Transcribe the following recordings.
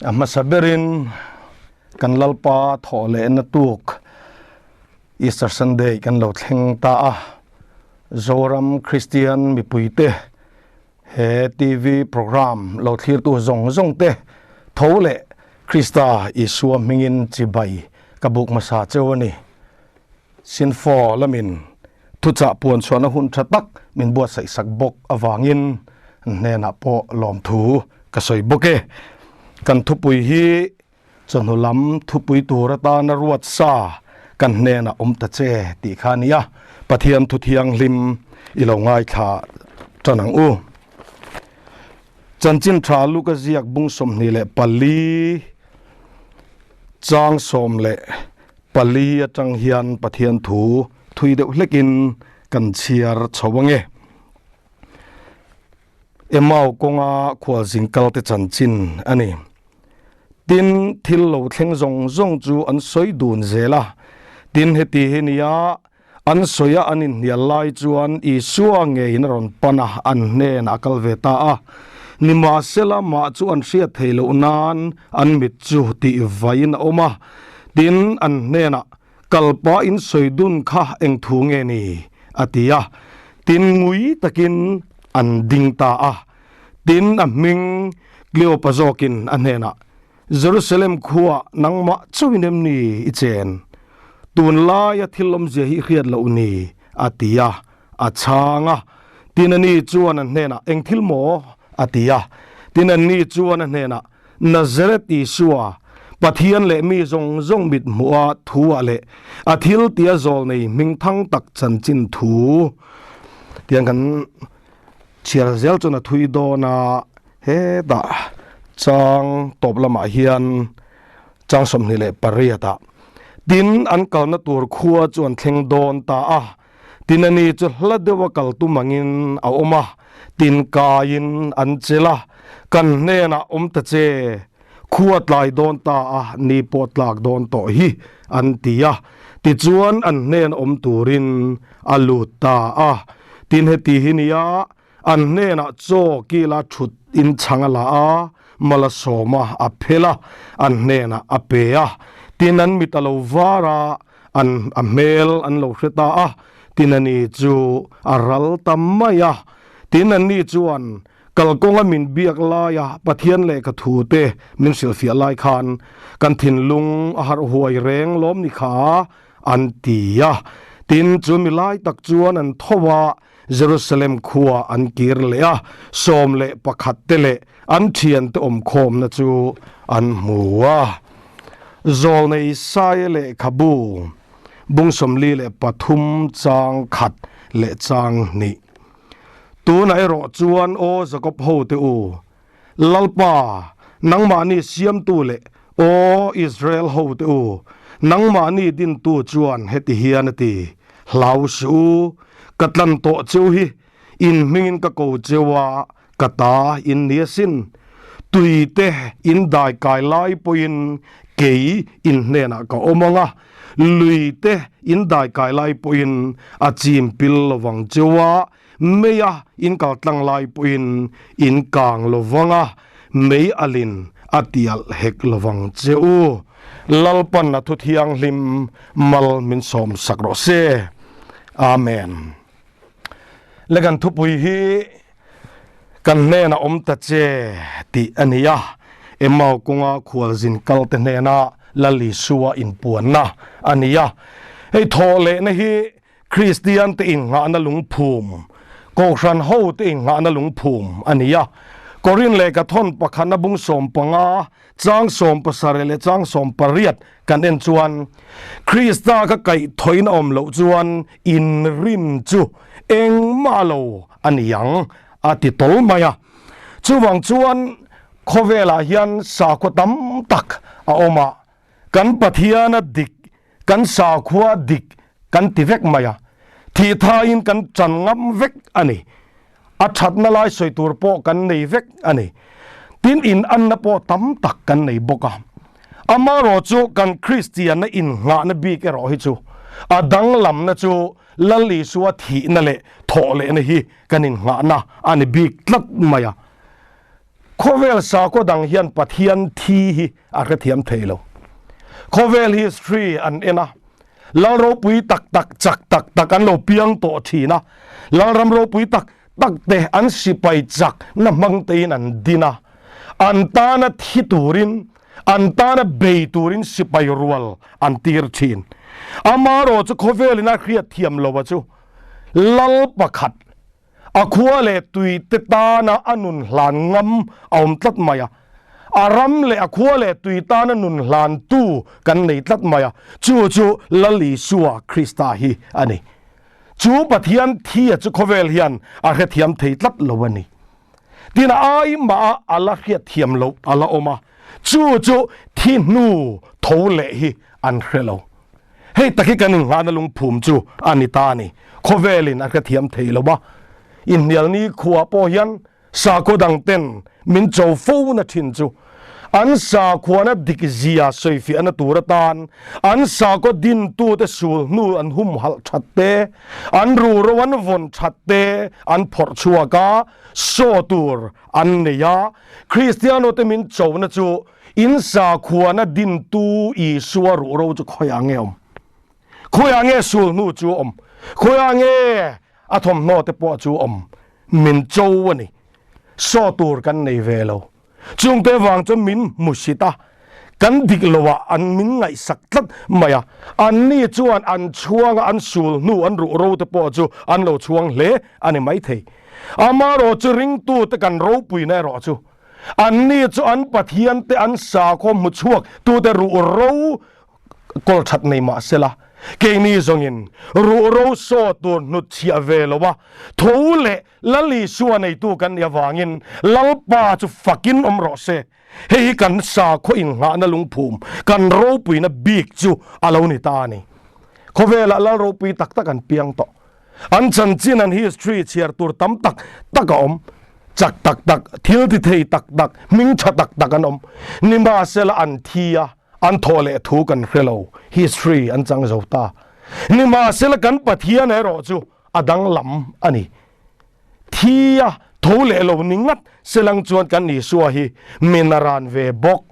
A hmasa berin kan Lalpa thawh lehna tuk Easter Sunday kan lo thleng ta a, Zoram Kristian mipuite he TV program lo thlirtu zawng zawng te tho leh Krista Isua hmingin chibai ka buk hmasa cheu a ni. Sinfo lamin thuchah puan chhuahna hun tha tak min buatsaih sak bawk avangin an hnenah pawh lawmthu ka sawi bawk e. Kan thupui hi chawhnu lam thupui tur atana ruat sa kan hnenah awm ta che tih kha a ni a, Pathian thu thianghlim i lo ngaithla tan ang u. Chanchin tha Luka ziak bung 24 chang 14 atang hian Pathian thu thui deuh hlekin kan chhiar chho ange. Emau kawnga khualzing kalte chanchin a ni. Tin, thil lo thleng zawng zawng chu an sawi dun zel a. Tin, heti hi nia An sawi a, an inhnial lai chuan Isua ngeiin a rawn pan a, an hnenah a kal ve ta a. Nimahsela, mah chu an hriat theih loh nan an mit chu tih vaiin a awm a. Tin, an hnenah, Kalpa in sawi dun kha eng thu nge ni? a ti a. Tin, ngui takin an ding ta a. Tin, a hming Kleopa zawkin a hnenah, Jerusalem khuaah nangmah chauhin em ni i chen? Tunlaia thil awmzia hi i hriat loh ni? a ti a, a chhang a. Tin ani chuan a hnenah, Eng thil maw? a ti a. Tin anni chuan a hnenah, Nazareth Isua, Pathian leh mi zawng zawng mit hmuha thu-ah leh a thil tia zawl nei hmingthang tak chanchin thu tiang kan chhiar zel chuan a thui dawn a. Hetah chang tawp lamah hian chang 28 ah tin an kalna tur khua chu an thleng dawn ta a, tin ani chu hla deuha kal tum angin a awm a, tin kaiin an chelh a, kan hnenah awm ta che, khua tlai dawn ta a, ni pawh tlak dawn tawh hi an ti a, tichuan an hnen awm turin a lut ta a, tin heti hi nia An hnenah chaw kila thut in chhang a la a, mal a sawm a, a phel a, an hnenah a pe a. Tin an mit a lo var a, an a hmel an lo hre ta a, tin ani chu a ral ta mai a. Tin anni chuan kalkawnga min biak laia Pathian lehkha thu te min hrilhfiah lai khan kan thinlung a harh huai reng lawm ni kha an ti a. Tin chu mi lai tak chuan an tho a, Jerusalem khua an kir leh a, 11 te leh an thiante awmkhawmna chu an hmu a. Zawlnei Isaia lehkhabu bung 43 chang khat leh chang hnih. Tunah erawh chuan aw Jakob hote u, Lalpa, nangmahni siamtu leh aw Israel hote u, nangmahni dintu chuan heti hian a ti, Hlau suh u, ka tlan tawh cheu hi, in hmingin ka ko cheu a, ka ta in ni asin. Tui te in dai kai lai pawhin kei in hnenah ka awm ang a, lui te in dai kai lai pawhin a chim pil lovang cheu a, Meia in kal tlang lai pawhin in kang lo vang a, mei alin a tialh hek lo vang che u. Lalpan a thu thianghlim mal min sawm sak rawh se. Amen. Le kan thupui hi kan hnenah awm ta che tih a ni a, Emau kawnga khualzin kalte hnena Lal Isua inpuanna a ni a. Hei thawhlehna hi Kristian te innghahna lungphum, Kohhran ho te innghahna lungphum a ni a. Korin lehkha thawn pakhatna bung 15, chang 17 leh chang 18 kan en chuan, Krista ka kaihthawin a awm loh chuan inrin chu engmah lo a ni ang, a ti tawl mai a. Chuvang chuan khawvelah hian sakhua tam tak a awm a, kan Pathiana dik Kan sakhua dik kan ti vek mai a, thih thaiin kan chan ngam vek a ni. A thatna lai sawi tur pawh kan nei vek a ni. Tin inanna pawh tam tak kan nei bawk a. Amaherawh chu kan Kristianna innghahna bik erawh hi chu a danglamna chu Lal Isua thihna leh thawhlehna hi kan innghahna a ni bik tlat mai a. Khawvel sakhaw dang hian Pathian thi hi a hrethiam thei lo. Khawvel history an en a, Lal ropui tak tak chak tak tak an lo piang tawh thin a, Lalram ropui tak tak te an sipai chak na hmang tein an din a, an tana thi turin, an tana bei turin sipai rual an tir thin. Amarawh chu khawvelin a hriat thiam lo a chu Lal pakhat A khua leh tui te tana a nun hlan ngam a awm tlat mai a, a ram leh a khua leh tui tana nun hlantu kan nei tlat mai a, chu chu Lal Isua Krista hi a ni. Chu Pathian thia chu khawvel hian a hrethiam thei tlat lo a ni. Tin a ai mah a a la hriatthiam loh a la awm a, chu chu thi hnu tho leh hi an hre lo. Hei tak hi kan inghahna lungphum chu a ni ta a ni. Khawvelin a hrethiam thei lo a, inhnialni khuah pawh hian sakhaw dang ten min cho fo na thin chu an sakhuana dik zia sawifiahna tur atan an sakhaw dintute sul hnu an humhalh that te, an ruro an vawn that te an phawrh chhuak a, saw tur an nei a. Kristianote min chona chu In sakhuana dintu Isua ruhro chu khawiah nge awm? Khawiah nge sulhnu chu awm? Khawiah nge a thawmhnaw te pawh chu awm? Min cho a ni. Saw tur kan nei ve lo. Chungte vang chuan min hmusit a, kan dik loah an min ngaihsak tlat mai a. Anni chuan an chhuang a, an sulhnu, an ruhro te pawh chu an lo chhuang hle a ni maithei. Amarawh chu ringtute kan ropuina erawh chu Anni chu an pathiante an sakhaw hmu chhuak tute ruhro kawl that nei mah sela, keini zawngin ruhro saw tur hnutchhiah ve lo a, tho leh Lal Isua neitu kan nih avangin Lalpa chu fakin awm rawh se. Hei hi kan sakhaw inghahna lungphum, kan ropuina bik chu a lo ni ta a ni. Khawvelah Lal ropui tak tak an piang tawh. An chanchin an history chhiar tur tam tak tak a awm. Chak tak tak, thil ti thei tak tak, hming tha tak tak an awm. Nimahsela an thi a, an thawh leh thu kan hre lo, history an chang zo ta. Nimahsela kan Pathian erawh chu a danglam a ni. Thi a, tho leh lo ni ngat selang chuan kan Isua hi min a ran ve bawk.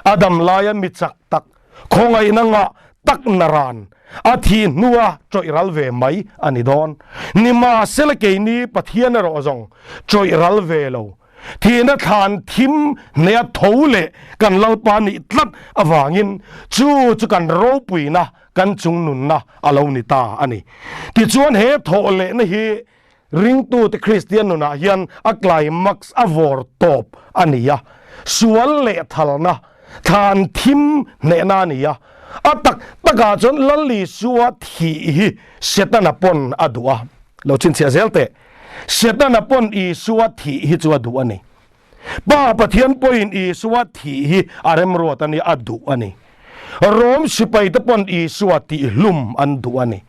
A dam laia mi chak tak, khawngaihna ngah tak na ran, a thih hnua chawih ral ve mai a ni dawn. Nimahsela keini Pathian erawh zawng chawih ral ve lo, thihna thlan thim hneha tho leh kan Lalpa nih tlat avangin chu chu kan ropuina, kan chungnunna a lo ni ta a ni. Tichuan he thawh lehna hi Ringtute Kristian nunah hian a climax a vawr tawp a ni a, sual leh thalna, thlan thim hnehna a ni a. A tak takah chuan Lal Isua thih hi Setana pawn a duh a, lo chhinchhiah zel teh. Setana pawn Isua thih hi chu a duh a ni. Pa Pathian pawhin Isua thih hi a remruat a ni, a duh a ni. Rom sipaite pawn Isua tihhlum an duh a ni.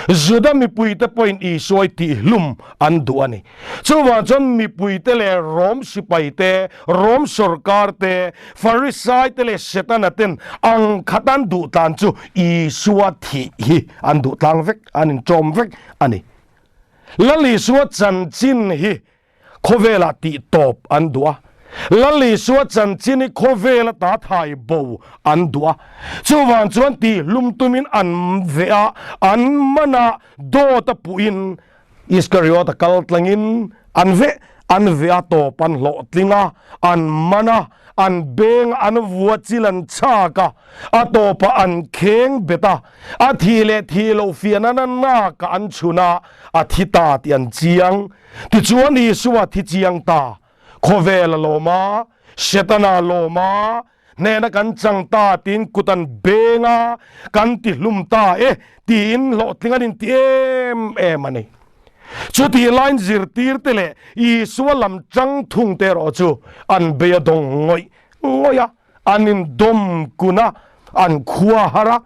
Juda mipuite pawhin Isuai tihhlum an duh a ni. Chuvang chuan mipuite leh Rom sipaite, Rom sorkar te, Farisaite leh Setana ten ang khat an duh tlan chu Isua thih hi an duh tlang vek, an inṭawm vek a ni. Lal Isua chanchin hi Khawvelah tih tawp an duh a, Lal Isua chanchin hi khawvel ata thai bo an duh a. Chuvang chuan tihlum tumin an veh a, an man a, dawt a puhin Iskariot a kal tlangin an veh an veh a, tawp an hlawhtling a, an man a, an beng a, an vua chil an chhak a, a tawpah an kheng bet a, a thih leh thih loh fiahna na nakah an chhun a, a thi ta tih an chiang. Tichuan Isua thi chiang ta, khawvel a lawm a, Setana a lawm a, hnehna kan chang ta tiin kut an beng a, kan ti hlum ta e tiin hlawhtling an inti em em a ni. Chutih laiin zirtirte leh Isua lam chang thungte erawh chu an bei a dawng ngawih ngawih a. An indawm kun a, an khua har a,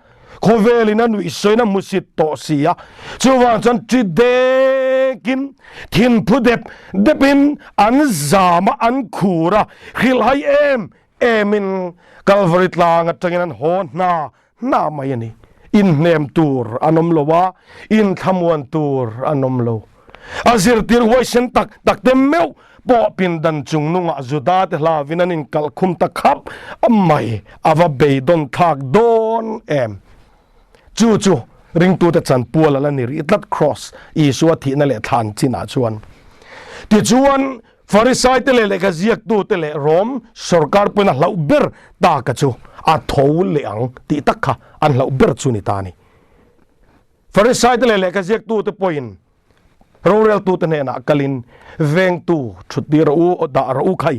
khawvelin a nuihsawiin a hmusit tawh si a. Chuvang chuan ṭi dekin, thinphu dep depin an zam a, an khur a, hrilhhai em emin Kalvari tlang atangin an haw hna hna mai a ni. Inhnem tur an awm lo a, inthlamuan tur an awm lo. A zirtir huaisen tak tak te meuh pawh pindan chungnungah Juda te hlauvin an inkalh khum ta khap mai, a va beidawn thlak dawn em? Chu chu ringtute chanpual a la ni rih tlat Kraws, Isua thihna leh thlan chinah chuan. Tichuan, Farisaite leh lehkha ziaktute leh Rom sorkar pawhin a hlauh ber taka chu a tho leh ang tih tak kha an hlauh ber chu ni ta a ni. Farisaite leh lehkha ziaktute pawhin roreltute hnenah kalin vengtu thuttir rawh u, dah rawh u khai,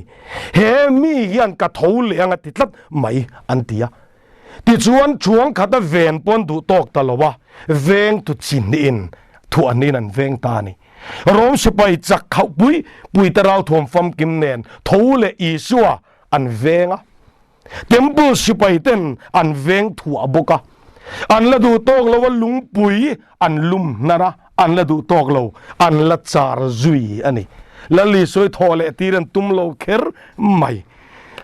he mi hian ka tho leh ang a ti tlat mai an ti a. Tichuan thuang khata ven pawn duh tawk ta lo a, vengtu chi hnihin thuahhnihin an veng ta a ni. Rom sipai chak khauh pui pui te ralthuam famkim nen tho leh Isua an veng a. Temple sipai ten an veng thuah bawk a, an la duh tawk lo a lungpui an lum hnar a, an la duh tawk lo, an la char zui a ni. Lal Isua thawh leh tir an tum lo kher mai.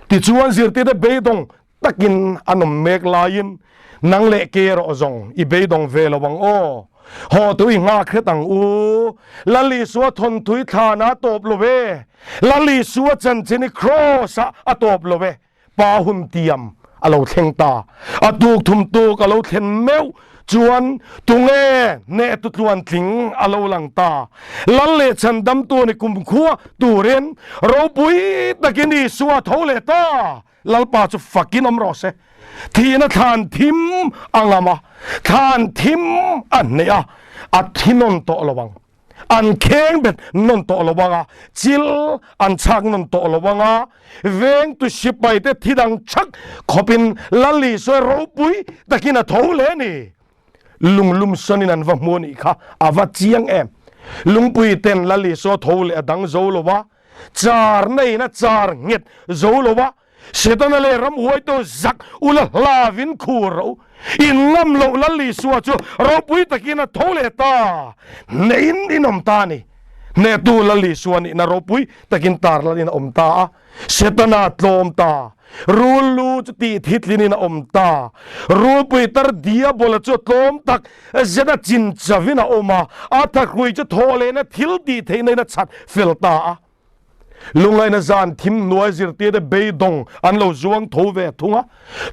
Tichuan zirtirte beidawng takin an awm mek laiin nang leh ke erawh zawng i beidawng ve lo ang aw. Haw tu i nghak hret ang u. Lal Isua thawnthui thlan a tawp lo ve. Lal Isua chanchin i kraws ah a tawp lo ve. Pa hun tiam a lo thleng ta. A tuk thum tuk a lo thlen meuh chuan tunge hneh tu tluan tling a lo lang ta. Lal leh chhandamtu ni kumkhua turin ropui takin Isua tho leh ta. Lalpa chu fakin awm rawh se. Thihna thlan thim a ngam a, thlan thim a hneh a, a thi nawn tawh lo ang. An kheng bet nawn tawh lo ang a, chil an chhak nawn tawh lo ang a, vengtu sipaite thi dang chhak khawpin Lal Isua ropui takin a tho leh a ni. Lunglum sanin an va hmu a nih kha, a va chiang em. Lungpui ten Lal Isua tho leh a dang zo lo a, Char neiin a char nghet zo lo a, Setana leh ramhuaitu zak ula hlavin khur ro in ngam loh Lal Isua chu ropui takin a tho leh ta. Hneiin in awm ta a ni. Hnehtu Lal Isua nihna ropui takin tar lalin a awm ta a, Setana tlawm ta. Rul lu chu tih thitlinin a awm ta. Rulpui tar Diabola chu a tlawm tak zet a chin chavin a awm a, a thahrui chu thawh lehna thil tih theihna in a chhat fel ta a. Lungaina zan thim hnuai zirtirte beidawng an lo zuang tho ve thung a,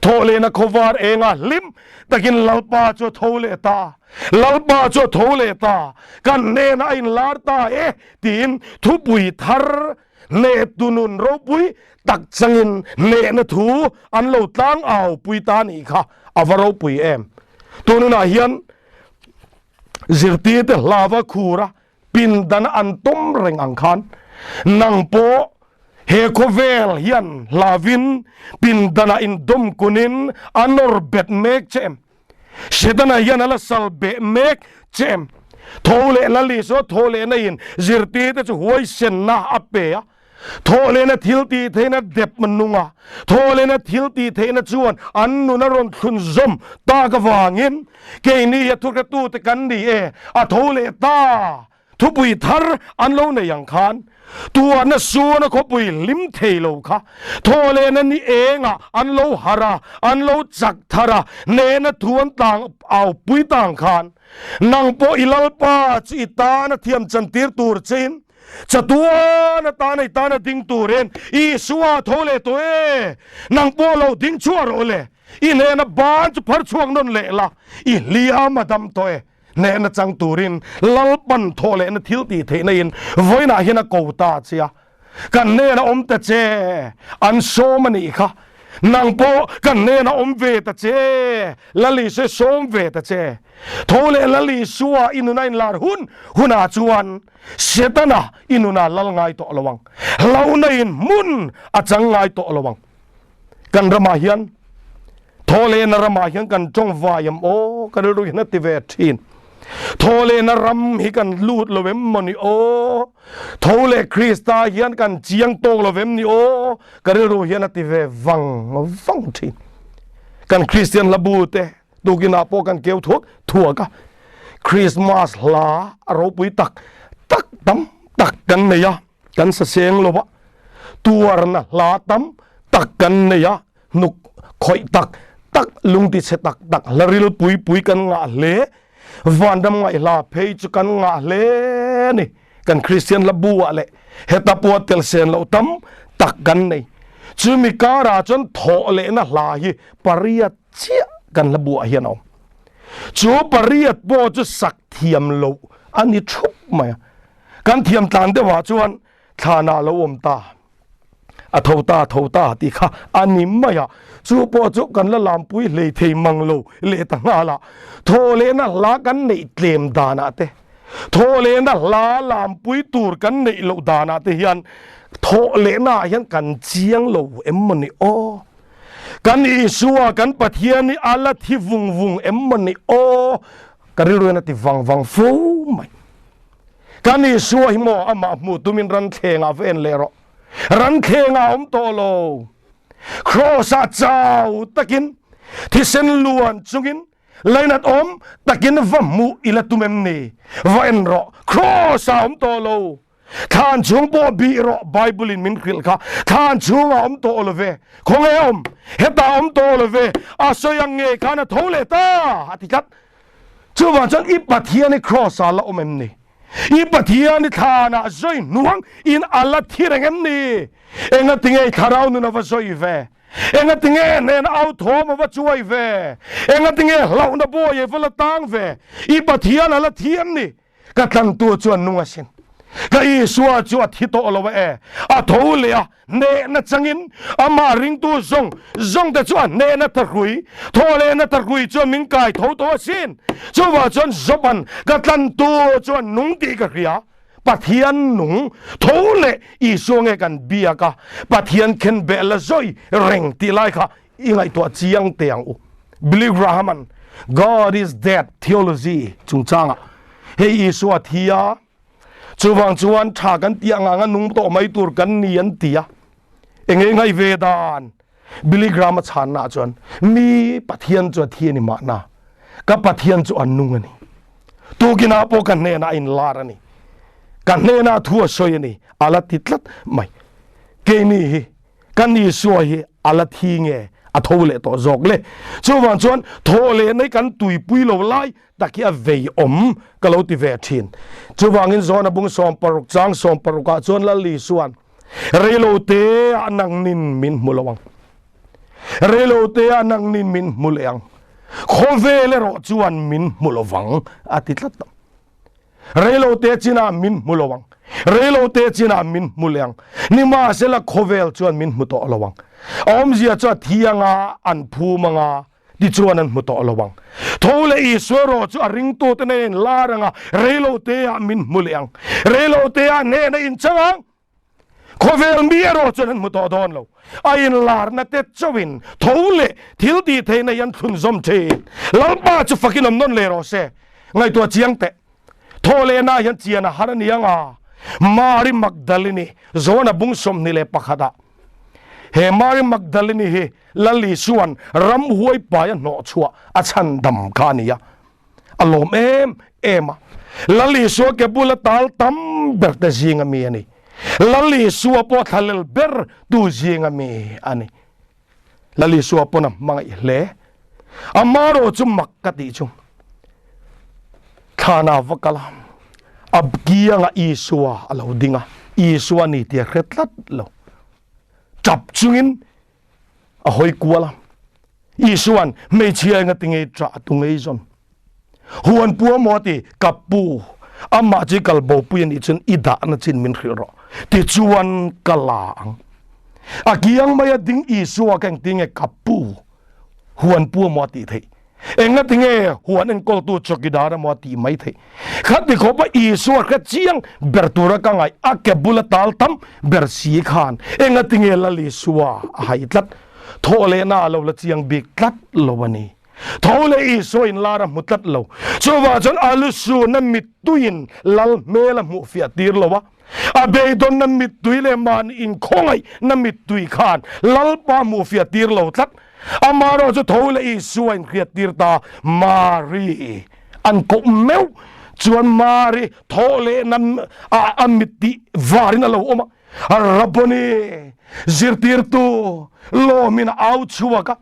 thawh lehna khawvar enga hlim takin Lalpa chu a tho leh ta, Lalpa chu a tho leh ta, kan hnenah a inlar ta e tiin thupui thar Hnehtu nun ropui tak changin hnehna thu an lo tlang au pui ta nih kha a va ropui em. Tununah hian zirtirte hlava khura pindan an tawm reng ang khan nang pawh he khawvel hian hlavin pindanah indawm kunin a nawr bet mek che em. Setana hian a la sal beh mek che em? Tho leh Lal Isua thaw lehna in zirtirte chu huaisenna a pe a. Thaw lehna thil tih theihna dep nung a. Thaw lehna thil tih theihna chuan an nun a rawn thlun zawm tak avangin keini hi a thukretute kan ni e, a tho leh ta. Thupui thar an lo nei ang khan tuahna suana khawpui hlim thei lo kha thawhlehna ni engah an lo harh a, an lo chak thar a, nehna thu an tlang au pui ta ang khan nang pawh i Lalpa chu i tana thiam chantir tur chein chatuan atana i tana ding turin Isua tho leh tawh e, nang pawh lo ding chhuah rawh le, i hnehna ban chu phar chhuak nawn leh la, i hliam a dam tawh e. Hnehna chang turin Lalpan thawh lehna thil tih theihna in vawiinah hian a ko ta che a, kan hnena awm ta che, an sawm a nih kha, nang pawh kan hnena awm ve ta che, Lal Isua sawm ve ta che. Tho leh Lal Isua i nuna inlar hun hunah chuan Setana i nuna lal ngai tawh lo ang, hlauhna in hmun a chang ngai tawh lo ang. Kan ramah hian Thawhlehna ramah hian kan tawng vai em aw ka rilru hian a ti ve thin. Thawhlehna ram hi kan lut lo em maw ni aw? Tho leh Krista hian kan chiang tawk lo em ni aw ka rilru hian a ti ve vang vang thin. Kan Kristian hla bu te tukinah pawh kan keu thuak thuak a, Krismas hla a ropui tak tak tam tak kan nei a, kan sa seng lo a, tuarna hla tam tak kan nei a, Hnuk khawih tak tak, lungti chhe tak tak, hla ril pui pui kan ngah hle. Vanram ngaihhla phei chu kan ngah hle a ni. Kan Kristian hla bu ah leh heta pawh a tel sen loh tam tak kan nei. Chumi karah chuan thawh lehna hla hi pariat chiah kan hla bu ah hian a awm. Chu pariat pawh chu sak thiam loh a ni thup mai a. Kan thiam tlan deuh ah chuan thlanah lo awm ta. A tho ta, tho ta tih kha a ni mai a, chu pawh chu kan la lampui hlei thei mang lo leh ta nghal a, thaw lehna hla kan neih tlem danah te, thaw lehna hla lampui tur kan neih loh danah te hian thawh lehna ah hian kan chiang lo em maw ni aw? Kan Isua kan Pathian hi a la thi vung vung em maw ni aw? Ka rilru hian a ti vang vang fo mai. Kan Isua hi maw amah hmuh tumin ranthleng ah va en leh rawh. Ranthleng ah a awm tawh lo. Kraws ah chau takin thisen luan chungin lainat awm takin va hmuh i la tum em ni? Va en rawh. Kraws ah a awm tawh lo. Thlan chung pawh bih rawh Bible in min hrilh kha. Thlan chung ah a awm tawh lo ve. Khawnge a awm? Hetah a awm tawh lo ve. A sawi ang ngei khan a tho leh ta a ti tlat. Chuvang chuan i Pathian hi Kraws ah la awm em ni? I Pathian hi thlan ah zawi hnuang in a la thi reng em ni? Engatinge i thlarau nun a va zawi ve? Engatinge hnen au thawm a va chuai ve? Engatinge hlauhna bawi a va la tang ve? I Pathian a la thi em ni? Ka tlantu chuan nung asin. Ka Isua chu a thi tawh lo e. A tho leh a, hnehna changin amah ringtu zawng zawngte chu a hnehna thahrui, thaw lehna thahrui chuan min kai tho tawh asin. Chuvah chuan Job-a'n ka tlantu chuan nung tih ka hria. Pathian nung tho leh Isua nge kan biak a, Pathian khenbeh la zawi reng tih lai kha I ngaihtuah chiang teh ang u. Billy Graham-a'n God is dead theology chungchangah hei Isua a thi a, chuvang chuan tha kan tih ang anga nung tawh mai tur kan ni an ti a. Enge ngaih ve dan? Billy Graham-a chhanna ah chuan mi Pathian chu a thi a ni mahna, ka Pathian chu a nung a ni. Tukinah pawh ka hnenah a inlar a ni. Ka hnenah thu a sawi a ni, a la ti tlat mai. Keini hi Kan Isua hi a la thi nge a tho leh tawh zawk le? Chuvang chuan thaw leh nei kan tuipui lo lai tak hi a vei awm ka lo ti ve thin. Chuvangin Zawna bung 60 chang 60 ah chuan Lal Isua'n reilo te ah nangnin min hmu lo ang. Reilo te ah nangnin min hmu leh ang. Khawvel erawh chuan min hmu lo vang a ti tlat ang. Reilo te chinah min hmu lo ang. Reilo te chinah min hmu leh ang. Nimahsela khawvel chuan min hmu tawh lo ang. A awmzia chu a thi anga, an phum anga, tichuan an hmu tawh lo ang. Tho leh Isua erawh chu a ringtute nen lar anga, reilo teah min hmu leh ang. Reilo teah hnehna inchang ang. Khawvel mi erawh chuan an hmu tawh dawn lo. A inlarna te chauhin tho leh thil tih theihna hi an thlunzawm thin. Lalpa chu fakin awm nawn leh rawh se. Ngaihtuah chiang teh. Thaw lehna hian chian a har a ni ang a. Mari Magdalini, Johana bung 21 ah he Mari Magdalini hi Lal Isua'n ramhuai pai a hnawhchhuah a chhandam kha a ni a. A lawm em em a. Lal Isua ke bula tal tam ber te zinga mi a ni. Lal Isua pawh thlalel ber tu zinga mi a ni. Lal Isua pawn a hmangaih hle. Amarawh chu mak ka tih chu thlana va kal a, a kiangah Isua a lo ding a, Isua ni tih a hre tlat lo. Tap chungin a hawi kual a. Isua'n, Hmeichhia enga ti ngei ṭah tu ngei zawn? Huan pu a maw a ti, Ka pu, amah chu i kal bopui a nih chuan i dahna chin min hrilh rawh, tichuan ka la ang. A kiang maia ding Isua ka engti nge ka pu, huan pu a maw a tih theih? Enga ti nge huan enkawltu chawkidar a maw a tih mai theih? Khati khawpa Isua hre chiang ber tura ka ngaih, a ke bula tal tam ber si khan enga ti nge Lal Isua a hai tlat? Thawh lehna a lo la chiang bik tlat lo a ni. Tho leh Isua in lar a hmu tlat lo. Chuvang chuan a lusuna mittuiin Lal hmel a hmuh fiah tir lo a. A beidawnna mittui leh mahni inkhawngaihna mittui khan Lalpa hmuh fiah tir lo tlat. Amaherawh chu tho leh Isua in hriat tir ta Mari an koh meuh chuan Mari thawh lehna a mit tih varin a lo awm a. Rabboni, zirtirtu, lawmin a au chhuak a.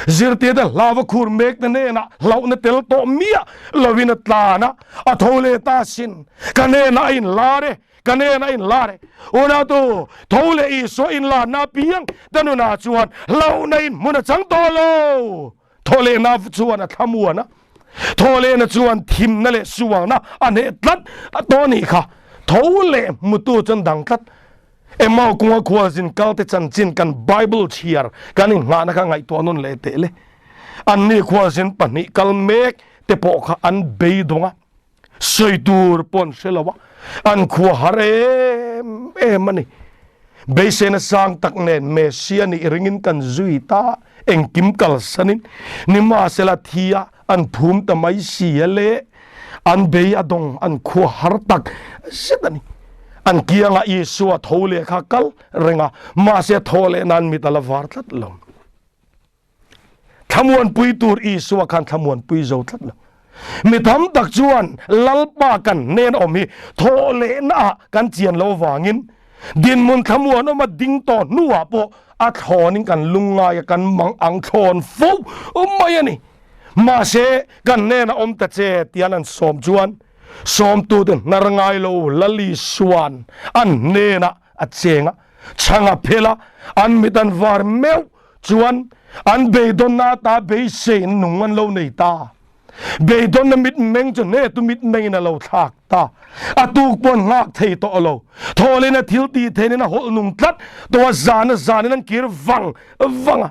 Zirtirte hlauva khur mekte hnenah hlauhna tel tawh miah lovin a tlan a, a tho leh ta asin. Ka hnenah a inlar e, ka hnenah a inlar e. Unautu, tho leh Isua inlarna apiang te nunah chuan hlauhna in hmun a chang tawh lo. Tho lehna chuan a thlamuan a, tho lehna chuan thimna leh sualna a hneh tlat tawh a nih kha. Tho leh hmutu chuan dang tlat. Emau kunga khualzin kalte chanchin kan Bible chhiar kan inghahna kha ngaihtuah nawn leh teh le. Anni khualzin pahnih kal mek te pawh kha an beidawng a, sawi tur pawh an hre lo a, an khua har em em a ni. Beiseina sang tak nen Messia nih ringin kan zui ta, engkim kalsanin nimahsela thi a an phum ta mai si a le. An bei a dawng, an khua har tak zet a ni. An kiangah Isua tho leh kha kal reng a, mahse tho leh nan mit a la var tlat lo. Thlamuanpui tur Isua khan thlamuanpui zo tlat lo. Mi tam tak chuan Lalpa kan hnen awm hi thawh lehnaah kan chian lo vangin dinhmun thlamuan awma ding tawh hnuah pawh a thlawnin kan lungngai a, kan mang ang thlawn fo mai a ni. Mahse, kan hnenah awm ta che tian an sawm chuan sawmtute hnar ngai lo Lali Suan an hnenah a cheng a, chhang a phel a, an mit an var meuh chuan an beidawnna ata beiseina nung an lo nei ta. Beidawnna mitmeng chu hnetu mitmengin a lo thlak ta. A tuk pawh an nghak thei tawh lo. Thawlin a thil tih theihnin a hawlh nung tlat tawh a, zan a zanin an kir vang vang a.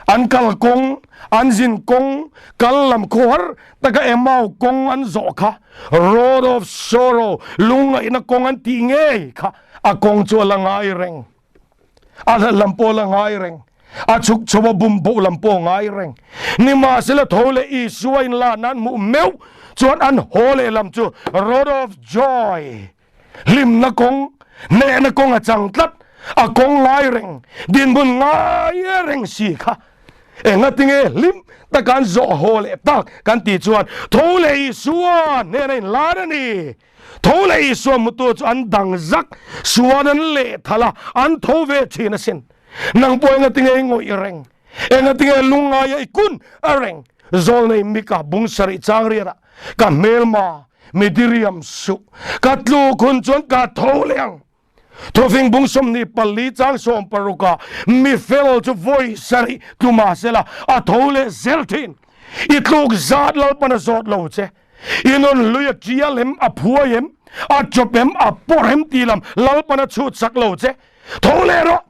An kal kawng, an zin kawng, kal lam khawhar taka Emau kawng an zawh kha, Road of Sorrow, lungngaihna kawng an tih ngei kha a kawng chu a la ngai reng. A hlat lam pawh a la ngai reng. A chhuk chho a bum boh lam pawh a ngai reng. Nimahsela tho leh Isua inla nan hmuh meuh chuan an haw leh lam chu Road of Joy, Hlimna kawng, hnehna kawng a chang tlat, a kawng ngai reng, dinhmun ngai reng si kha engatinge hlim taka an zawh haw leh tak kan tih chuan tho leh Isua hnena inlan a ni. Tho leh Isua hmutu chu an dang zak, suan an lehthal a, an tho ve thin asin. Nang pawh engatinge i ngawih reng, engatinge lungngaia i kun a reng, Zawlnei Mika bung sarih chang riatah ka hmelma Mi diriam suh. Ka tluk hun chuan ka tho leh ang. Thufing bung 24 chang 60 ah mi fel chu vawi sarih tlu mah sela a tho leh zel thin. I tluk zat Lalpan a zawt lo che. I nun hlui a tial em, a phuai em, a chawp em, a pawrh em tih lam Lalpan a chhut sak lo che. Tho leh rawh.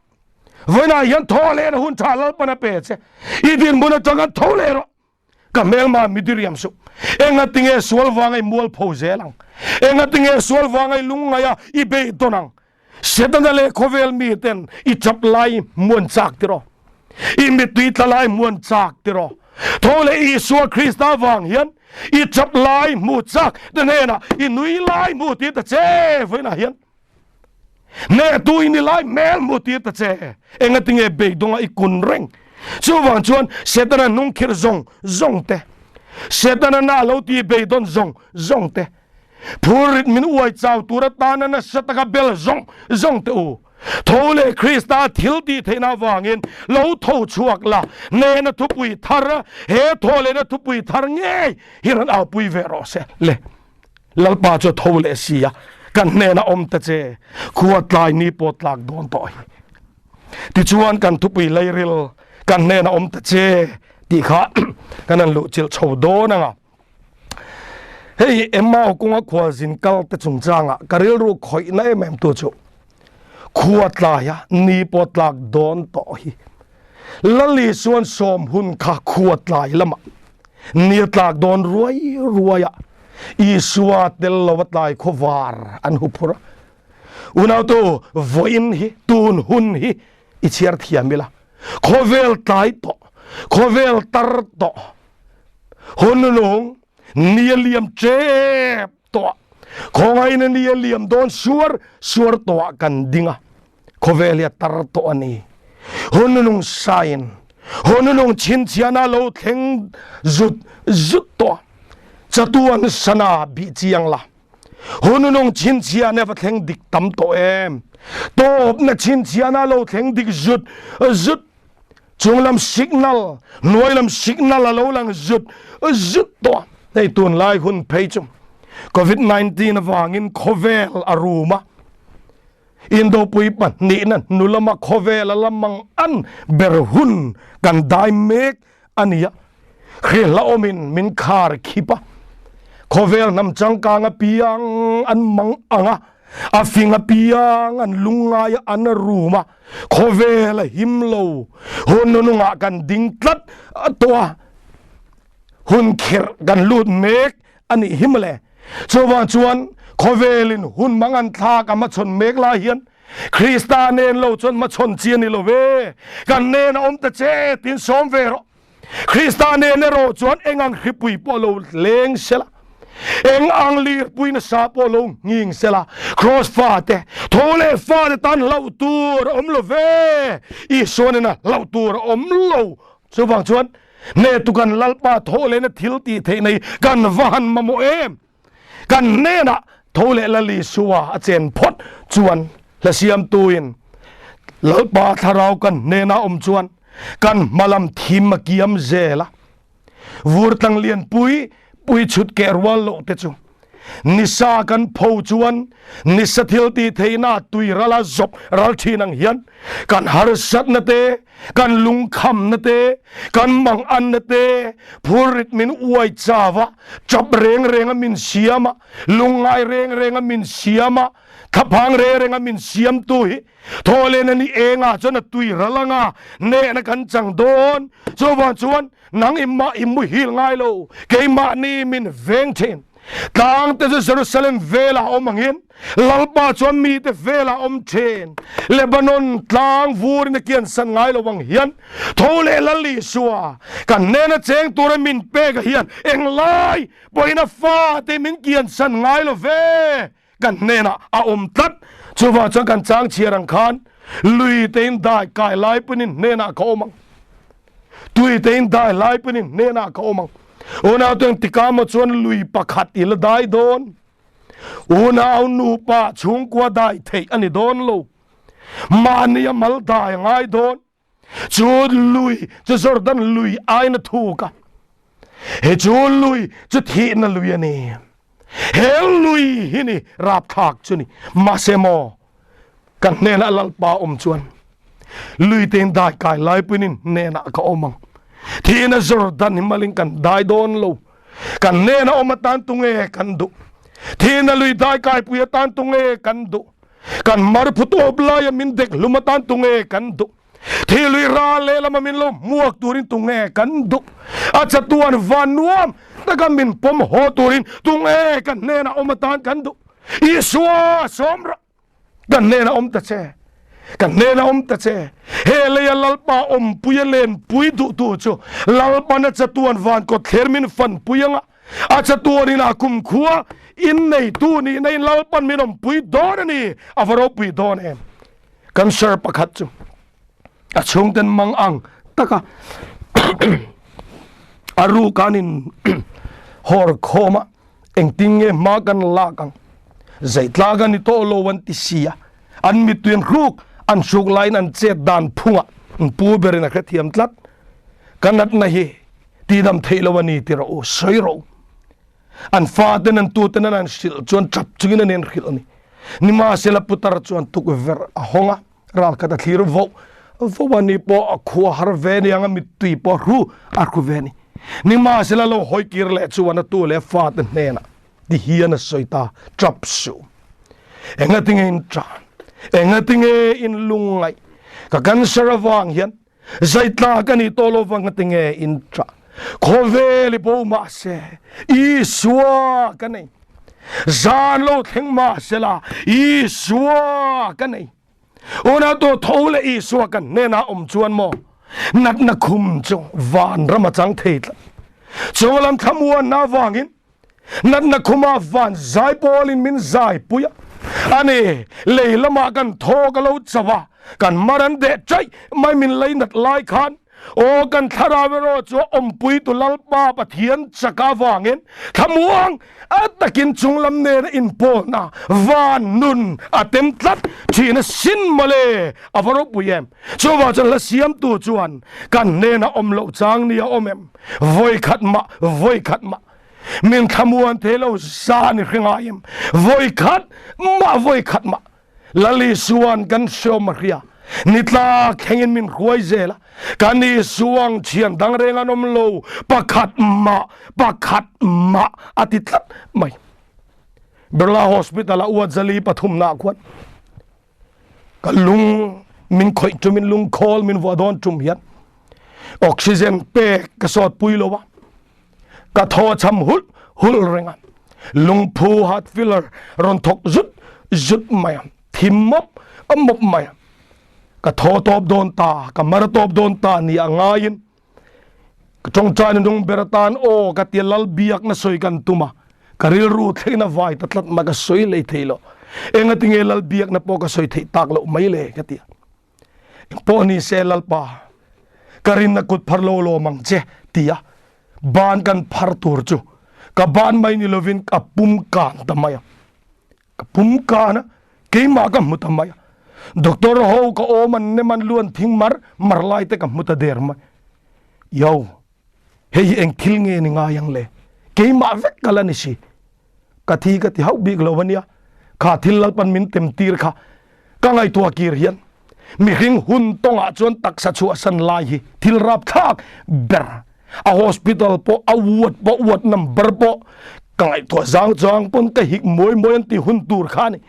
Vawiinah hian tho lehna hun tha Lalpan a pe che. I dinhmun atanga tho leh rawh. Ka hmelma mi diriam suh. Engatinge sual vanga i mualpho zel ang? Engatinge sual vanga i lungngaih a i beidawn ang? Setana leh khawvel miten i chap lai hmuan chak tiraw? I mittui tla lai hmuan chak tiraw? Tho leh Isua Krista vang hian i chap lai hmu chak te hnenah i nui lai hmu tir ta che vawiinah hian. Hnehtu i ni lai hmel hmu tir ta che. Engatinge beidawnga i kun reng? Chuvang chuan Setana hnungkhirh zawng zawng te, Setana na lo ti beidawn zawng zawng te, phurrit min uai chau tur atana nasa taka bel zawng zawng te u, tho leh Krista thil tih theihna avangin lo tho chhuak la, hnehna thupui thar, he thaw lehna thupui thar ngei hi rawn aupui ve rawh se le. Lalpa chu a tho leh si a, kan hnenah awm ta che, khua tlai ni pawh tlak dawn tawh hi. Tichuan kan thupui leiril kan hnenah awm ta che tih kha kan han luh chilh chho dawn ang a. Hei Emau kawnga khualzin kal te chungchangah ka rilru khawihna em em tu chu khua tlaia ni pawh tlak dawn tawh hi. Lali chuan sawm hun kha khua tlai lamah ni a tlak dawn ruai ruai a, Isua tel lo a tlai khawvar an hu phur a. Unautu, vawiin hi, tun hun hi i chhiar thiam ila, khawvel tlai tawh, khawvel tar tawh, hun nung ni a liam tep tawh a, khawngaihna ni a liam dawn suar suar tawh ah kan ding a, khawvel hi a tar tawh a ni. Hun nung sain, hun nung chhinchhiahna lo thleng zut zut tawh a, chatuan sana bih chiang la. Hun nung chhinchhiahna va thleng dik tam tawh em? Tawpna chhinchhiahna lo thleng dik zut zut. Chunglam signal, hnuailam signal a lo lang zut zut tawh a. Hei tunlai hun phei chu Covid 19 avangin khawvel a rum a, Indopui pahnihna hnu lama khawvel a la mang an ber hun kan dai mek a ni a. Hrilhla awmin min khar khip a, khawvel hnam changkang apiang an mang ang a, a fing apiang an lungngai a, an rum a, khawvel a him lo. Hun nunungah kan ding tlat tawh a, hun khirh kan lut mek a nih hi mawle. Chuvang chuan khawvelin hun mang an thlak a hmachhawn mek lai hian Krista nen lo chuan hmachhawn chi a ni lo ve, kan nen a awm ta che tiin sawm ve rawh. Krista nen erawh chuan eng ang hripui pawh lo leng sela, eng ang lirpui nasa pawh lo nghing sela, Kraws fate, tho leh fate tan hlauh tur a awm lo ve, Isua nena hlauh tur a awm lo. Chuvang chuan Hnetu kan Lalpa tho lehna thil tih theih nei kan va han mamawh em? Kan hnenah tho leh Lal Isua a chen phawt chuan hla siamtuin Lalpa thlarau kan hnenah awm chuan kan hmalam thim a kiam zel a. Vur tlang lianpui pui chhut keh rual loh te chu Nisa kan pho chuan nisa thil tih theihna tui rala zawp ral thin ang hian kan harsatna te, kan lungkhamna te, kan manganna te phurrit min uai chau a, chap reng reng a min siam a, lungngai reng reng a min siam a, thlaphang reng reng a min siamtu hi thawhlen a ni engah chuan a tui ral anga nehna kan chang dawn. Chuvang chuan Nang i mah i muhil ngai lo, keimahni min veng thin. Tlang te chu Jerusalem velah awm angin, Lalpa chuan mite velah awm thin. Lebanon tlang vurin a kiansan ngai lo ang hian, tho leh Lal Isua, kan hnena cheng tura min pek ah hian englai pawhin a fate min kiansan ngai lo ve. Kan hnenah a awm tlat. Chuvang chuan kan chang chhiar ang khan lui tein dai kai lai punin hnenah ka awm ang. Tui tein dai lai punin hnenah ka awm ang. Unau te engtikah maw chuan lui pakhat i la dai dawn. Unau nupa chhungkua dai theih a ni dawn lo. Mahni a mal dai a ngai dawn. Chu lui chu Jordan lui aina thuk a. He chu lui chu thihna lui a ni. He lui hi ni rapthlak chu ni. Mahse maw kan hnenah Lalpa awm chuan lui tein dai kai lai puinin hnenah ka awm ang. Thihna Jordan hi malin kan dai dawn lo. Kan hnena awm atan tunge kan duh. Thihna lui dai kai pui atan tunge kan duh. Kan mar phu tawp laia min dek hlum atan tunge kan duh? Thi lui ral lehlam a min lo hmuak turin tunge kan duh? A chatuan van nuam taka min pawm haw turin tunge kan hnenah awm atan kan duh? Isua sawm rah kan hnenah awm ta che, kan hnenah awm ta che. He leia Lalpa awmpuia lenpui duhtu chu Lalpana chatuan van kawtthler min fanpui anga, A chatuanin a kumkhua in neitu nihna in Lalpan min awmpui dawn a ni, a va ropui dawn em. Cancer pakhat chu a chhungten mang ang taka a rukan in hawr khawm a, engtin nge hma kan lak ang, zeitlak a ni tawh lo an ti si a, an mittui an hruk an hruk laiin an chet dan phungah an pu berin a hrethiam tlat. Ka natna hi Tidam theih lo a ni ti rawh u, sawi rawh u. An faten an tuten an an hrilh chuan tap chungin an en hrilh a ni. Nimahsela putar chuan tukverh a hawng a, ralkhat a thlir voh voh a ni pawh a khua har ve ni ang a mittui pawh a hru a hru ve a ni. Nimahsela lo hawi kir leh chuan a tu leh a fate hnenah ti hian a sawi ta, Tap suh. Engatinge in tan? Engatinge in lungngaih? Ka cancer avang hian Zaitla ka nih tawh lo vang tinge in ṭah khawvel i bo mahse Isua ka nei zan lo thleng mahsela Isua ka nei unau to tho leh Isua kan hnenah awm chuan maw natna khum chu van ram a chang thei tlat chunglam thlamuanna avangin Natna khuma van zai pawlin min zai pui a, a ni, lei lamah kan thaw ka lo chauh a, kan mar an deh chaih mai min lei nat lai khan. Aw kan thlarau erawh chu a awmpuitu Lalpa Pathian chak avangin thlamuang a takin chunglam nena inpawlna van nun a tem tlat thin a sin mawle a va ropui em. Chuvang chuan hla siamtu chuan kan hnena awm loh chang ni a awm em? Vawikhat mah, vawikhat mah min thlamuan thei lo zan i hre ngai em? Vawikhat mah, vawikhat mah Lal Isua'n kan hreawm a hria. Ni tlak thlengin min hruai zel a, kan Isuang thian dang reng an awm lo, pakhat mah, pakhat mah a ti tlat mai. Birla Hospital a Uatzali pathumna ah khuan ka lung min khawih tumin lungkhawl min vuah dawn tum hian oxygen pek ka sawt pui lo a, ka thaw cham hulh hulh reng a, lungphu heart filler rawn thawk zut zut mai a, thim mawp mawp mai a, ka thaw tawp dawn ta, ka mar tawp dawn ta ni a ngaiin ka tawngtaina nung ber atan aw ka tia lal biakna sawi kan tum a, ka rilru thlengin a vai ta tlat mai ka sawi lei thei lo, engatinge lal biakna pawh ka sawi theih tak loh mai le ka ti a. Pawh ni se Lalpa, ka rinna kut phar lo lawm ang che, ti a ban kan phar tur chu ka ban mai ni lovin ka pum kan ta mai a. Ka pum kan a, keimah ka hmu ta mai a. Doctor ho ka awm an nem an luan thing mar mar lai te ka hmu ta der mai. Yo, hei hi eng thil nge ni ngai ang le? Keimah vek ka la ni si. Ka thi ka ti hauh bik lo ania, kha thil Lalpan min tem tir kha ka ngaihtuah kir hian mihring hun tawngah chuan taksa chhuahsan lai hi thil rapthlak ber a hospital pawh a ward pawh ward number pawh ka ngaihtuah zang zang pawn ka hik mawi mawi an ti hun tur kha a ni.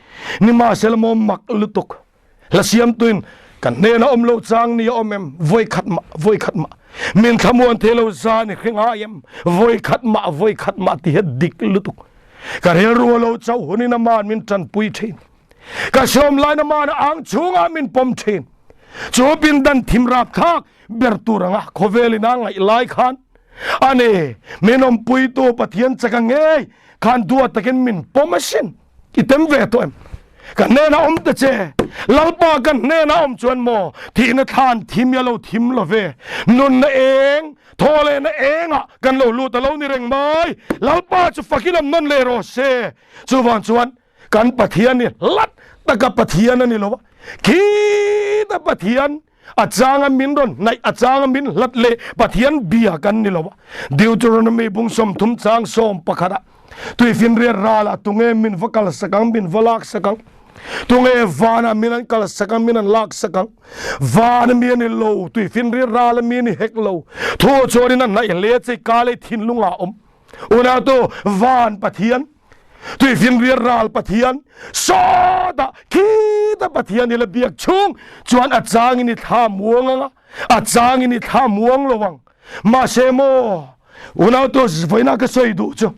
Nimahsela maw mak lutuk. Hla siamtuin kan hnena awm lo chang ni a awm em? Vawi khat mah, vawi khat mah. Min thlamuan thei lo zan i hre ngai em? Vawi khat mah, vawi khat mah ti hi dik lutuk. Ka rilru a lo chauh hunin aman min tanpui thin. Ka hreawm lain aman a ang chhungah min pawm thin. Chu pindan thim rapthlak ber tur anga khawvelin a ngaih lai khan a ni, min awmpuitu Pathian chaka ngei khan duat takin min pawm asin. I tem ve tawh em? Ka hnenah awm ta che. Lalpa ka hnenah awm chuan maw thihna thlan thim i a lo thim lo ve. Nunna eng, thaw lehna engah kan lo lut a lo ni reng mai. Lalpa chu fakin awm nawn leh rawh se. Chuvang chuan kan Pathian hi hlat taka Pathian a ni lo a, khita Pathian a changa min rawn hnaih, a changa min hlat leh Pathian bia kan ni lo a. Deuteronomy bung 30 chang 11 ah tuifinriat ralah tunge min va kal sak ang, min va lak sak ang, tunge vanah min an kal sak ang, min an lak sak ang, vana mi a ni lo, tuifinriat rala mi a ni hek lo, thu chuanin a hnaih hle che ka lei thinlungah a awm. Unautu van Pathian, tuifinriat ral Pathian, sawtah khita Pathian i la biak chhung chuan a changin i thla muang ang a, a changin i thla muang lo ang. Mahse maw, unautu vawiina ka sawi duh chu,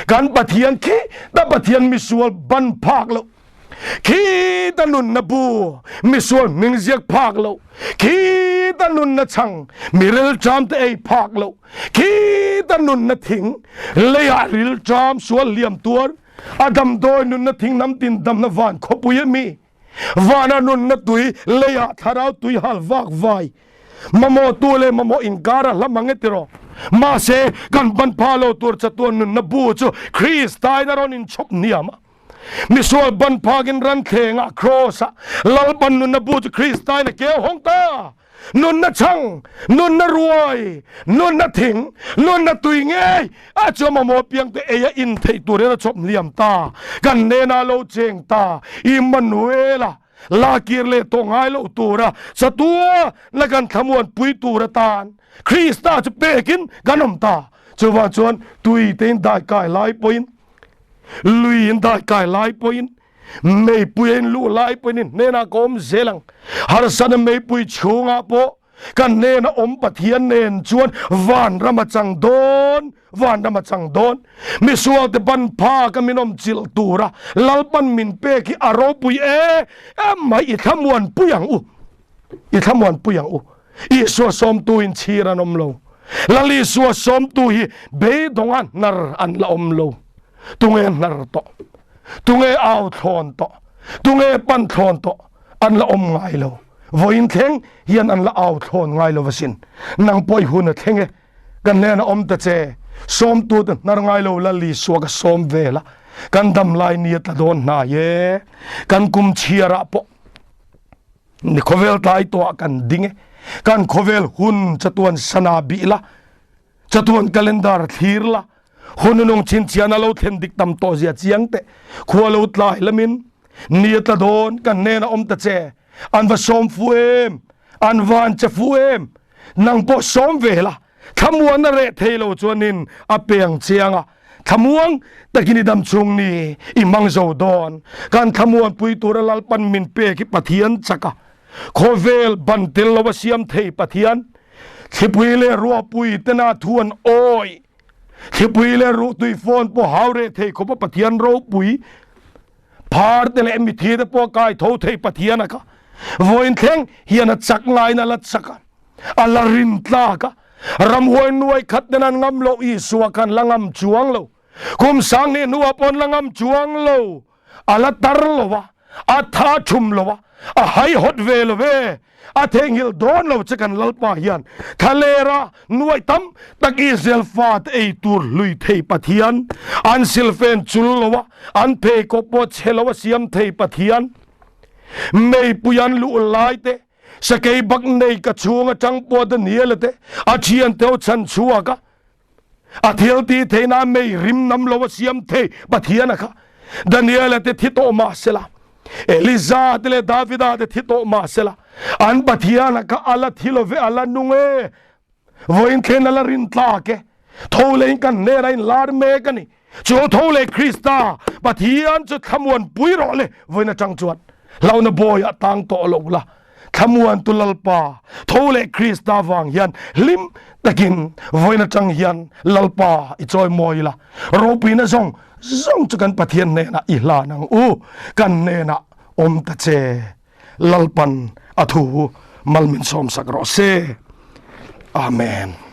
kan Pathian khita Pathian misual ban phak loh, Khita nunna bu misual hming ziak phak lo, khita nunna chhang mi rilṭam te ei phak lo, khita nunna thing leiah rilṭam sual hliam tuar, a damdawi nunna thing hnam tin damna van khawpui a mi, vana nunna tui leiah thlarau tui hal vak vai, mamawhtu leh mamawh inkar a hla mang e tiraw. Mahse, kan ban pha lo tur chatuan nunna bu chu Krista in a rawn inchhawp hniam a. Misual ban phakin ran thlengah Kraws-ah Lalpan nunna bu chu Kristain a keu hawng ta. Nunna chhang, nunna ruai, nunna thing, nunna tui ngei a chu a mamawh piangte ei a in theih turin a chawp hliam ta. Kan hnenah lo cheng ta. Immanuela la kir leh tawh ngai loh tura chatua la kan thlamuan pui tur atan Krista chu pekin kan awm ta. Chuvang chuan tui tein dai kai lai pawhin Lui in dai kai lai pawhin, meipui a in luh lai pawhin in hnenah ka awm zel ang. Harsana meipui chhungah pawh ka hnena awm Pathian nen chuan vanram a chang dawn, vanram a chang dawn. Misualte ban phaka min awm chilh tura Lalpan min pek hi a ropui e em mai i thlamuanpui ang u. I thlamuanpui ang u. Isua sawmtu in chhir an awm lo. Lal Isua sawmtu hi beidawnga hnar an la awm lo. Tunge hnar tawh? Tunge au thlawn tawh? Tunge pan thlawn tawh? An la awm ngai lo. Vawiin thleng hian an la au thlawn ngai lo asin. Nang pawh i hun a thleng e. Ka hnenah awm ta che. Sawmtute hnar ngai lo Lal Isua ka sawm vel a. Kan dam lai ni a tla dawn hnai e. Kan kum chhiarah pawh ni khawvel tlai tawhah kan ding e. Kan khawvel hun chatuan sana bih la, chatuan calendar thlir la, hun nung chhinchhiahna lo thlen dik tam tawh zia chiang teh. Khua lo tlai lamin ni a tla dawn ka hnenah awm ta che. An va sawm fu em? An van che fu em? Nang pawh sawm ve la, thlamuan a reh thei lo chuanin a peng chiang a, thlamuang takin i dam chhung ni i hmang zo dawn. Kan thlamuan pui tura Lalpan min pek hi Pathian chak a, khawvel ban tel lo a siam thei Pathian. Thlipui leh ruahpui tena thu an awi. Thlipui leh ruhtui phone pawh hau reh thei khawp a Pathian ropui. Phar te leh mithi te pawh kai tho thei Pathian a kha. Vawiin thleng hian a chak ngaiin a la chak a, a la rin tlak a. Ramhuai nuai khat ten an ngam loh Isua khan la ngam chuang lo. Kum sanghnih hnuah pawh an la ngam chuang lo. A la tar lo a, a tha thum lo a, a haihawt ve lo ve. A theihnghilh dawn lo che kan Lalpa hian thlalera nuai tam tak Israel fate ei tur hlui thei Pathian, an silfen chul lo a, an pheikhawk pawh chhe lo a siam thei Pathian, meipui an luh lai te, sakei bak nei ka chhung atang pawh Daniela te a thiante ho chhan chhuak a, A thil tih theihna mei rim nam lo a siam thei Pathian a kha. Daniela te thi tawh mah sela, Eliza te leh Davida te thi tawh mah sela, an Pathian a kha a la thi lo ve, a la nung e. Vawiin thlen a la rin tlak e. Tho leiin kan hnenah in lar mek a ni. Chu tho leh Krista Pathian chu thlamuan pui rawh le, vawiin atang chuan hlauhna bawiah tang tawh lo la, thlamuan tu Lalpa tho leh Krista vang hian hlim takin vawiin atang hian Lalpa i chawi mawi la, ropuina zawng zawng chu kan Pathian hnenah i hlan ang u, kan hnenah awm ta che Lalpan a thu mal min sawmsak rawh se. Amen.